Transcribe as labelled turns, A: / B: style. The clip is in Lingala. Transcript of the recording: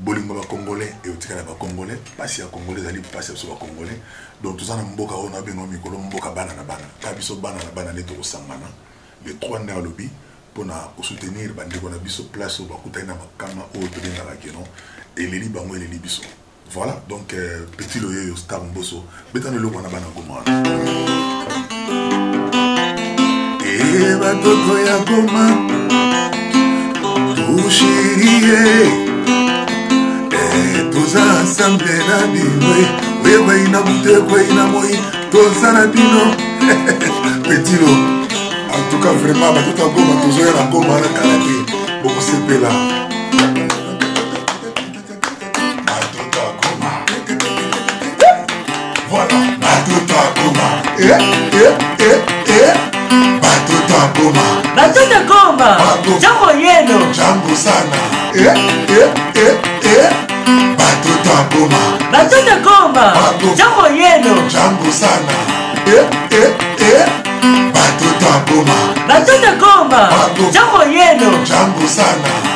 A: Bolingo ba congolais eotikala ba congolais, pasi ya congolais ezali pasi ya biso ba congolais. Donc toza na mboka oyo nabenga mikolo mboka bana na bana. Kaka biso bana na bana nde tokosangana. Le 3 nde alobi mpona kosoutenir bandeko na biso place oyo bakutani na makama oyo tobengaka que non eleli bango eleli biso. Voilà, donc euh, petit loyeyo star mboso beta na eloko wana bana goma wana. E batoto ya goma tushirie e, toza ensemble na bino oyekwei na butu ekwei na moi toza na bino. Petit lo, en tout cas vraiment batoto ya goma tozoya na goma wana kala te, bokosepela.
B: Batoto Goma, jambo yenu.
A: Jambo sana. Eh, eh, eh, eh. Batoto ya Goma.
B: Batoto Goma, jambo yenu.
A: Jambo sana. Eh, eh, eh. Batoto ya Goma.
B: Batoto Goma, jambo yenu.
A: Jambo sana.